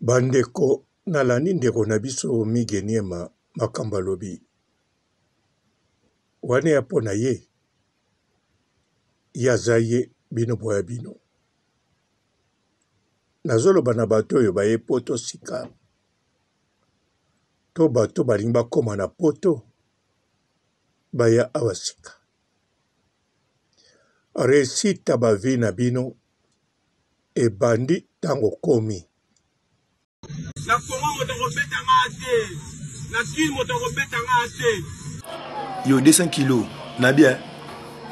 Bandeko nalandi ndeko na biso Migue Niema makambo alobi wana ya mpo na ye, ye aza ye bino boya bino. Nazoloba na bato oyo baye poto sika to bato balingi bakoma na poto baya awa sika. Reussite ya ba vie na bino ebandi tango okomi. Na Congo moto akobeta nga te, na Kin moto akobeta nga te. Yo 200 kilos na bien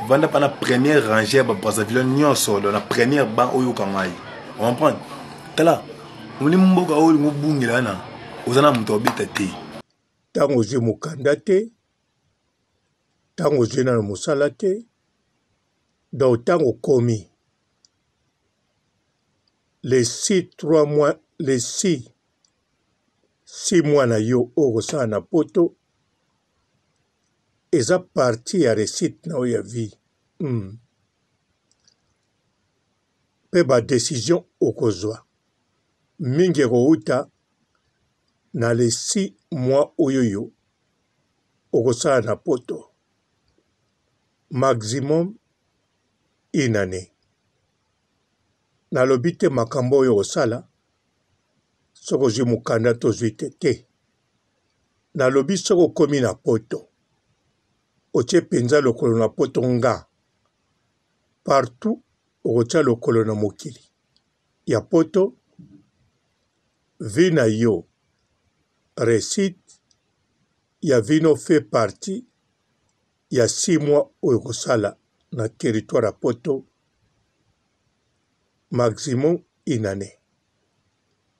vanda pa na première rangée ya ba Brazzaville nyonso donc na première banc oyoka ngai comprendre tala omoni mboka oyo olingi obungela wana oza na moto abeta te. Tango ozwi mokanda te, tango ozwi nano mosala te, donc tango okomi les 6 3 mois les 6 6 mois na yo oyo okosala na poto eza partie ya reussite na yo ya vie mm. Mpe ba decision okozwa mingi ekowuta na les 6 mois oyo yo okosala na poto maximum une annee. Nalobi te makambo oyo okosala soki ozwi mokanda to ozwi te te. Nalobi soki okomi na poto otie mpenza lokolo na poto nga partout okotia lokolo na mokili ya poto vie na yo reussite ya vie no fait partie ya 6 mois oyo okosala na territoire ya poto maximum une annee.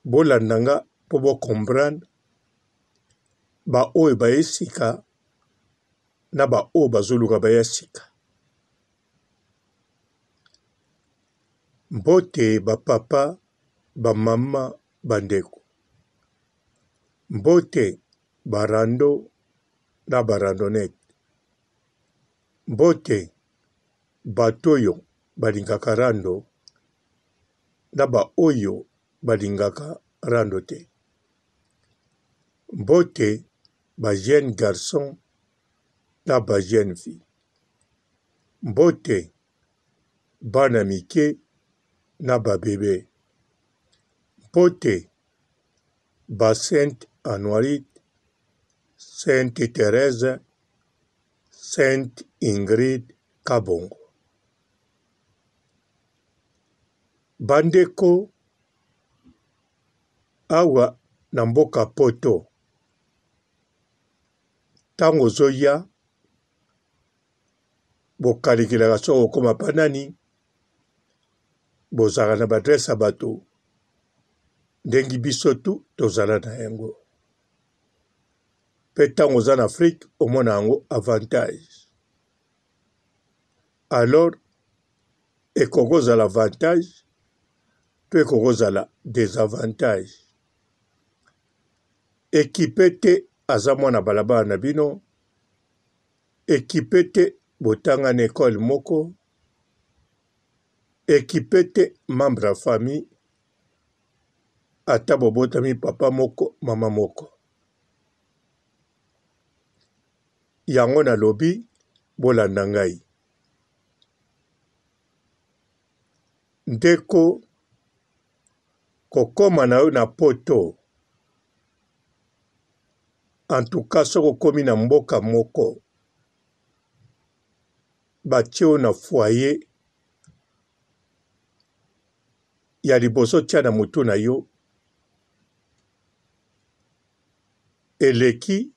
Bolanda nga po bo comprendre ba oyo baye sika na ba oyo bazoluka baya sika. Mbote ba papa, ba mama, ba ndeko. Mbote ba rando na ba randonnette. Mbote bato oyo balingaka rando na ba oyo balingaka rando te. Mbote ba jeunes garçons na ba jeunes filles. Mbote bana mike na ba bebe. Mbote ba Sainte Anuarite, Sainte Therèse, Sainte Ingrid Kabongo. Bandeko awa na mboka poto tango ozoya bokalikelaka soki okoma pa nani bozalaka na badresse ya bato ndenge biso tu tozala na yango mpe ntango oza na Afrique omona yango avantage alors ekoki kozala avantage to ekoki kozala desavantage. Ekipe te aza mwana balabala na bino, ekipe te botanga na ecole moko, ekipe te membre ya famille ata bobotami papa moko mama moko. Yango nalobi bolanda ngai. Ndeko kokoma na yo na poto en tout cas soki okomi na mboka moko batie yo na foyer ya liboso tia na mutu na yo eleki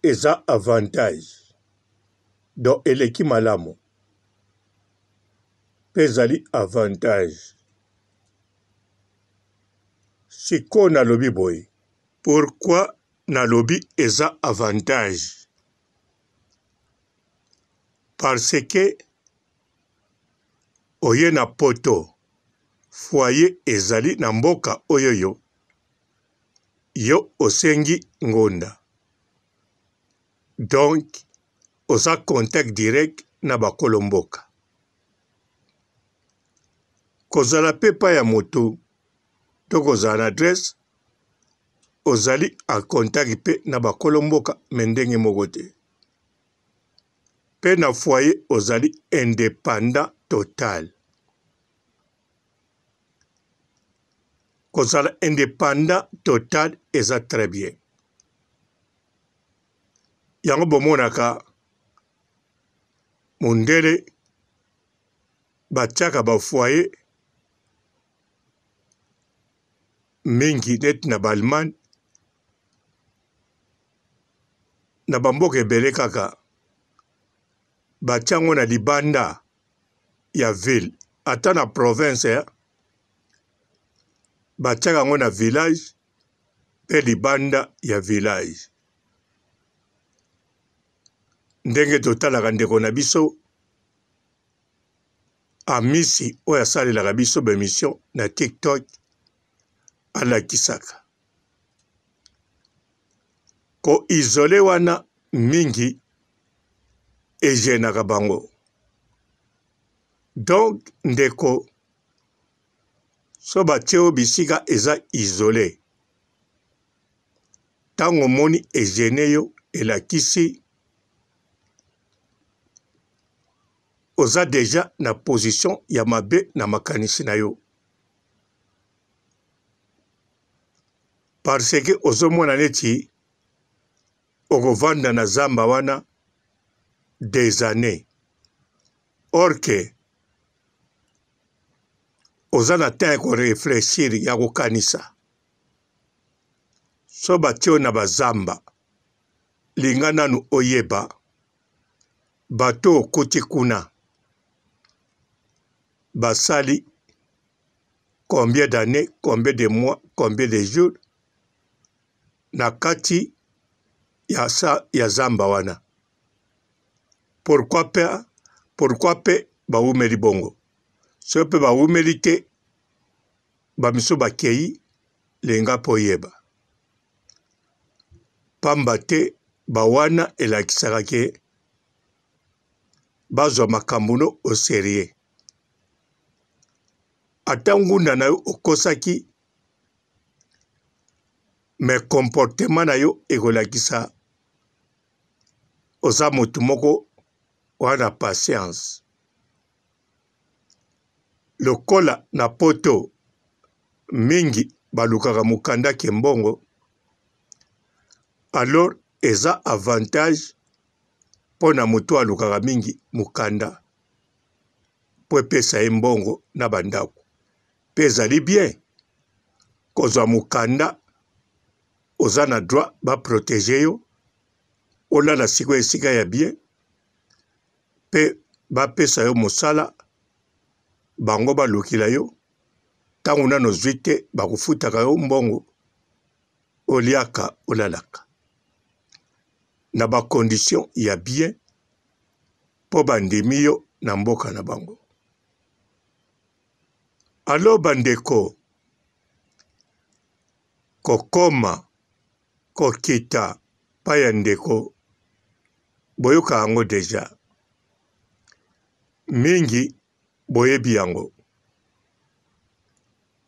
eza avantage donc eleki malamu mpe ezali avantage sikoyo nalobi boye pourquoi nalobi eza avantage parce que oye na poto foyer ezali na mboka oyoyo yo osengi ngonda donc oza contact direct na bakolo mboka. Kozala pe epai ya moto to kozala na adresse ozali en contact pe na bakolo mboka mais ndenge moko te. Pe na foyer ozali independant total. Kozala independant total eza très bien. Yango bomonaka mundele batiaka ba foyer mingi neti na ba Allemagne na ba mboka ebele kaka batia yango na libanda ya ville ata na province batiaka yango na village mpe libanda ya village ndenge totalaka ndeko na biso Amisi oyo asalelaka biso ba emission na TikTok alakisaka ko isole wana mingi egenaka bango donc ndeko so batie yo bisika eza isole ntango omoni egene yo elakisi oza deja na position ya mabe na makanisi na yo parce que ozomona neti okovanda na zamba wana des années or que oza na temps ya koreflechir ya kokanisa so batie yo na bazamba linga nanu oyeba Bato okuti kuna basali combien d'annees, combien de mois, combien de jours na kati ya, sa, ya zamba wana. Pourquoi pe, pourquoi pe bawumeli bongo? Soki pe bawumeli te, bamisusu bakei, linga pe oyeba. Pamba te ba wana elakisaka ke bazwa makambo no au serieux. Ata ngunda na yo okosaki mais comportement na yo ekolakisa oza motu moko wana patience. Lokola na poto mingi balukaka mukanda ke mbongo alors eza avantage pona mutu alukaka mingi mukanda po epesa ye mbongo na ba ndaku pe ezali bien kozwa mukanda oza na droit ba proteger yo olala sikoyo esika ya bien pe bapesa yo mosala bango balukela yo ntango nano ozwi te bakofutaka yo mbongo oliaka olalaka na ba condition ya bien mpo bandimi yo na mboka na bango. Alo bandeko, kokoma kokita pa ya ndeko boyoka yango deja mingi boyebi yango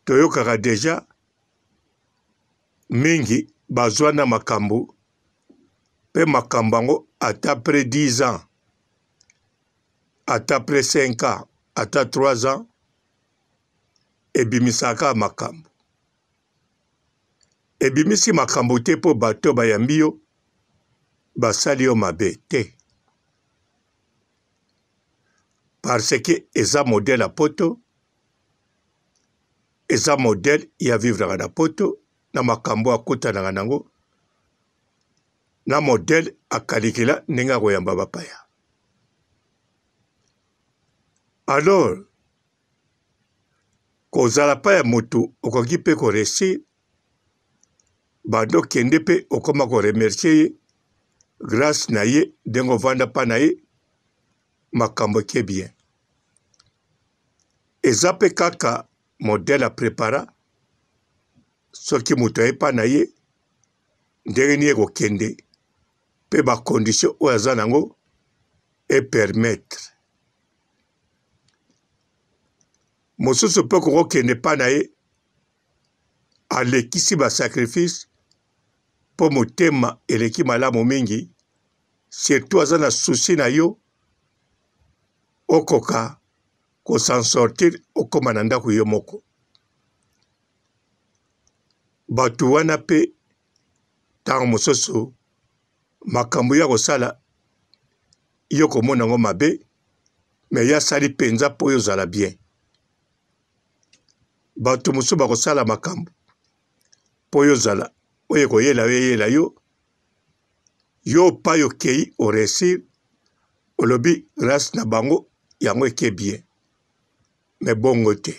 toyokaka deja mingi bazwa na makambo pe makambo yango ata après 10 ans ata après 5 ans ata 3 ans ebimisaka makambo Ebimisi makambo te mpo bato bayambi yo basali yo mabe te. Parce que eza modèle ya poto, eza modèle ya vivraka na poto na makambo akutanaka nango na modèle akalikila ndenge akoyamba bapaya. Alors Kozala pa ya mutu okoki pe ko reussir banda okende pe okoma ko remercier ye grace na ye ndenge ovanda pa na ye makambo eke bien eza pe kaka modèle a prepara soki moto aye pa na ye ndenge nini ekokende pe ba condition oyo aza nango e permettre. Mosusu mpe okokokende epai na ye, alekisi ba sacrifice mpo motema eleki malamu mingi, surtout aza na souci na yo okoka ko s'en sortir okoma na ndako yo moko. Bato wana mpe ntango mosusu makambo ya kosala yo komona yango mabe, me ye asali mpenza mpo yo ozala bien. Bato mosusu bakosala makambo mpo yo ozala oyo ekoyela yo eyela yo, yo pai okei oresir olobi grace na bango yango eke bien, me bongo te.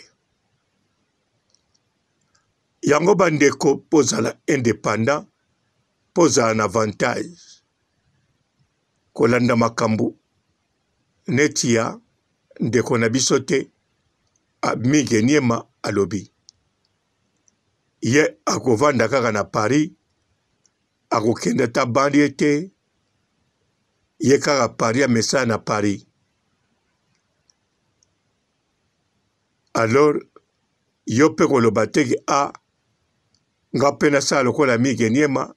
Yango bandeko bozala independant mpo ozala na avantage kolanda makambo neti ya ndeko na biso te Migue Niema alobi ye akovanda kaka na Paris akokende ata banlieue te ye kaka Paris amesana na Paris alors yo mpe koloba te ke a ah, nga mpe nasala lokola Migue Niema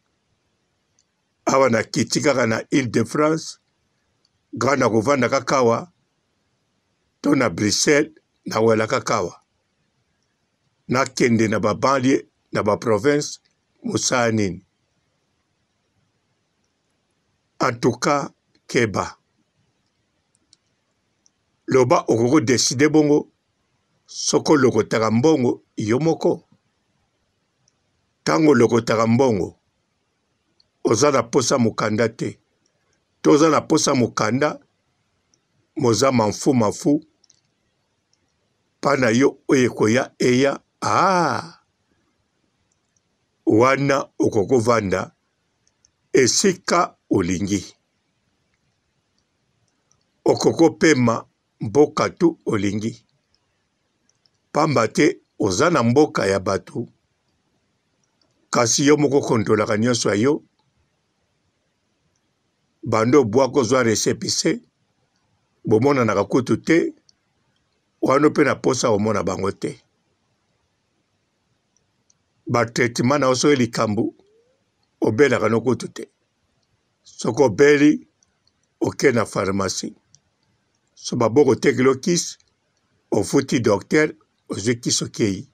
awa nakiti kaka na Ile de France nga nakovanda kaka awa to na Bruxelles nawela kaka awa nakende na ba banlieue na ba province mosala nini en tout cas keba loba okoki kodeside bongo soki olokotaka mbongo yo moko ntango olokotaka mbongo oza na posa mokanda te to oza na posa mokanda moza manfu mafu mpa na yo oyo ekoya eya ah wana okokovanda esika olingi okokopema mboka tu olingi pamba te oza na mboka ya bato kasi yo moko kontrolaka nyonso ya yo banda obwaka ozwa recepise bomonanaka kutu te wana mpe na posa komona bango te ba traitement na yo soki likambo obelaka no kutu te soki obeli oke na pharmacie so baboko otekeli yo kisi ofuti docteur ozwi kisi okei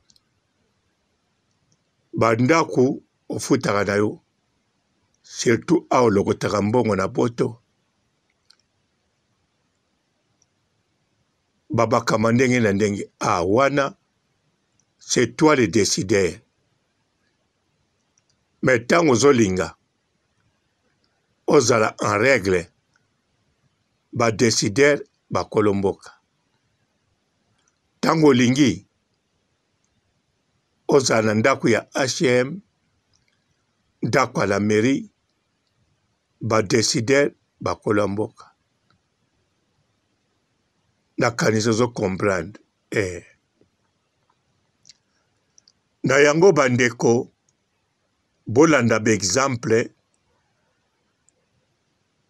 bandako ofutaka na yo surtout awa olokotaka mbongo na poto babakama ndenge na ndenge ah wana c'est toi le décideur mais ntango ozolinga ozala en règle ba décideur bakolo mboka ntango olingi ozala na ndako ya HM ndako ya la mairie ba décideur bakolo ya mboka nakanisi ozo comprendre eh. Na yango bandeko bolanda ba exemple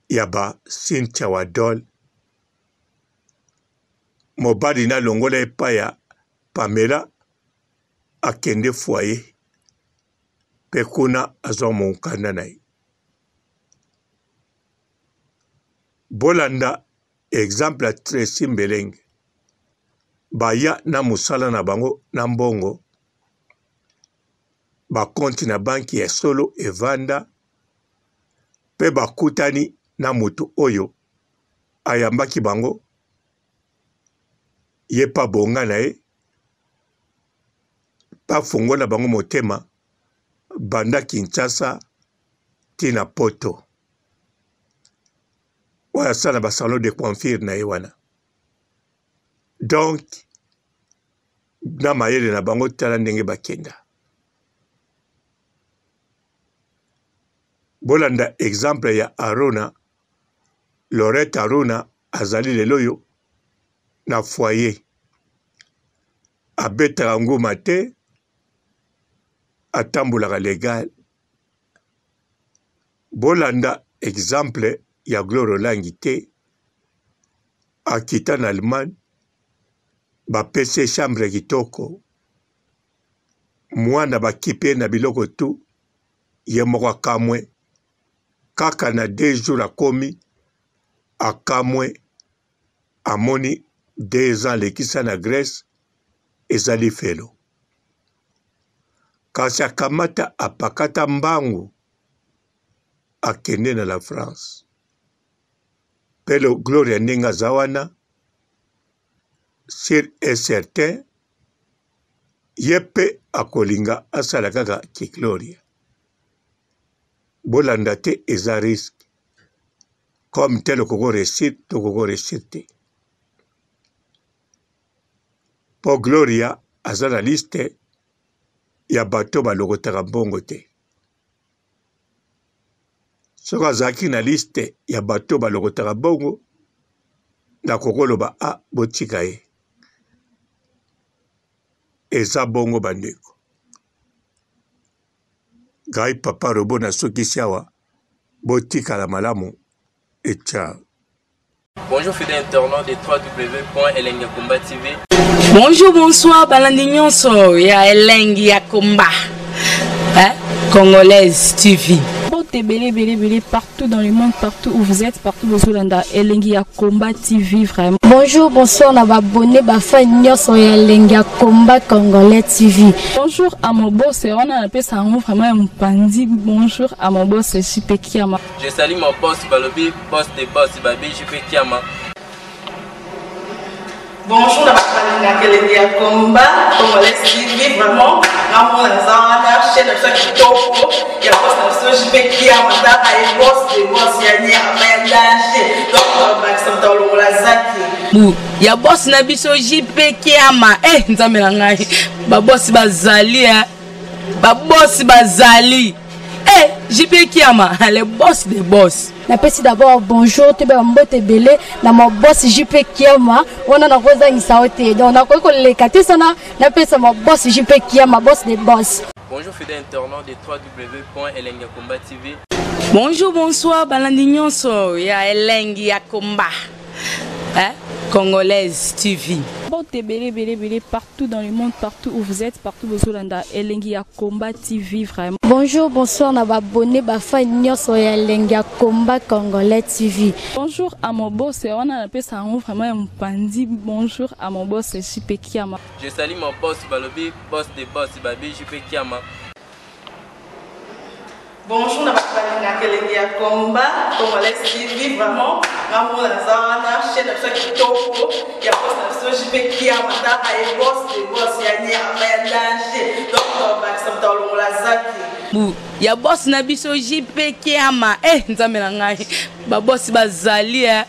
ya ba Cynthia Wadol mobali na longola epai ya Pamela akende foyer mpe kuna azwa mokanda na ye. Bolanda exemple ya Tracy Mbelenge baya na mosala na bango na mbongo ba compte na banki ya solo evanda mpe bakutani na moto oyo ayambaki bango ye mpe abonga na ye mpe afongola bango motema banda Kinshasa ti na poto oyo asala ba salon de coiffure na ye wana donc na mayele na bango tala ndenge bakenda bolanda exemple ya Arona Lorette Arona azali lelo oyo na foyer abetaka nguma te atambolaka legal Bolanda exemple ya Gloria Olangi te, akita na Allemagne, Bapesi ye chambre kitoko, mwana bakipe ye na biloko tout, ye moko akamwe kaka na deux jours akomi akamwe amoni 2 ans alekisa na Grèce eza lifelo. Kasi akamata apakata mbangu akende na la France. Pe Gloria ndenge aza wana sur et certain ye pe akolinga asala kaka ki Gloria. Bolanda te eza risque. Comme tel okoki reussir to okoki reussir te. Po Gloria aza na liste ya bato balokotaka mbongo te. Soki azalaki na liste ya bato balokotaka mbongo, nakoki koloba a ah, botika ye. Eza bongo bandeko. Ngai papa robot nasukisi awa, botikala malamu et ciao. Bonjour fidèles internautes de www.elengiyakomba TV. Bonjour, bonsoir, balandi nyonso ya Elengi ya Komba. Hein? Congolaise TV. Mbote ebele ebele ebele partout dans le monde, partout où vous êtes, partout bozolanda Elengi ya Komba TV vraiment. Bonjour, bonsoir na ba abonné ba fan nyonso ya Elengi ya Komba Congolais TV. Bonjour à mon boss, wana napesa yango vraiment ya mopanzi. Bonjour à mon boss JP Kiama. Je salue mon boss balobi boss de boss babi JP Kiama. Bonjour na bato balingaka elengi ya combat congolais TV vraiment ngamona naza wana chaîne na biso ya kitoko ya boss na biso JP Kiama tala ye boss de boss ya nyama ya danger donc bakisa moto alongola zaki bu ya boss na biso JP Kiama eh nzambe na ngai ba boss bazali eh ba boss bazali eh JP Kiama le boss de boss. Napesi d'abord bonjour toyeba mbote ebele na ma boss JP Kiama wana nakozangisa yo te donc nakoki koleka te sana napesa ma boss JP Kiama boss de boss. Bonjour fidèles internautes de www.elengiyakomba TV. Bonjour, bonsoir, balandi nyonso ya Elengi ya Komba. Hein? Congolaise TV. Mbote ebele ebele ebele partout dans le monde, partout où vous êtes, partout bozolanda Elengi ya Komba TV vraiment. Bonjour, bonsoir na ba abonné ba fan nyonso ya Elengi ya Komba Congolais TV. Bonjour à mon boss, wana napesa yango vraiment ya mopanzi. Bonjour à mon boss JP Kiama. Je salue mon boss balobi boss de boss babi JP Kiama. Bonjour na bato balingaka elengi ya combat congolais TV vraiment ngamona naza wana chaîne na biso ya kitoko ya boss na biso JP Kiama tala ye boss de boss ya nyama ya danger donc bakisa moto alongola zaki bu ya boss na biso JP Kiama eh nzambe na ngai ba boss bazali eh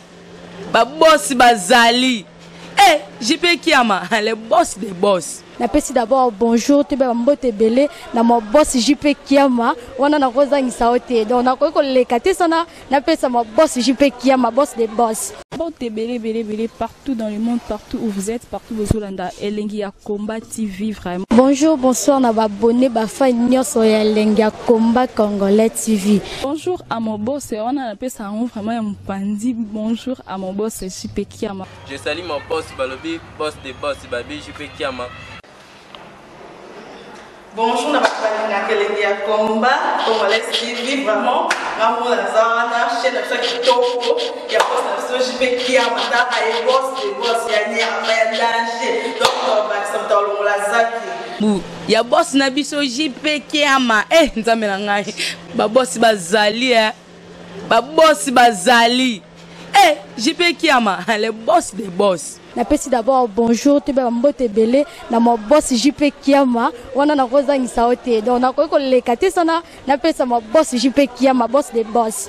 ba boss bazali eh JP Kiama le boss de boss. Napesi d'abord bonjour toyeba mbote ebele na ma boss JP Kiama wana nakozangisa yo te donc nakoki koleka te sana napesa ma boss JP Kiama boss de boss. Mbote ebele ebele ebele partout dans le monde, partout où vous êtes, partout bozolanda Elengi ya Komba TV vraiment. Bonjour, bonsoir na ba abonné ba fan nyonso ya Elengi ya Komba Congolais TV. Bonjour à mon boss, wana napesa yango vraiment ya mopanzi. Bonjour à mon boss JP Kiama. Je salue mon boss balobi boss de boss babi JP Kiama. Bonjour na bato balingaka elengi ya combat congolais TV vraiment ngamona naza wana chaîne na biso ya kitoko ya boss na biso JP Kiama tala ye boss de boss ya nyama ya danger donc bakisa moto alongola zaki bu ya boss na biso JP Kiama eh nzambe na ngai ba boss bazali eh ba boss bazali eh JP Kiama le boss de boss. Napesi d'abord bonjour toyeba mbote ebele na ma boss JP Kiama wana nakozangisa yo te donc nakoki koleka te sana napesa ma boss JP Kiama boss de boss.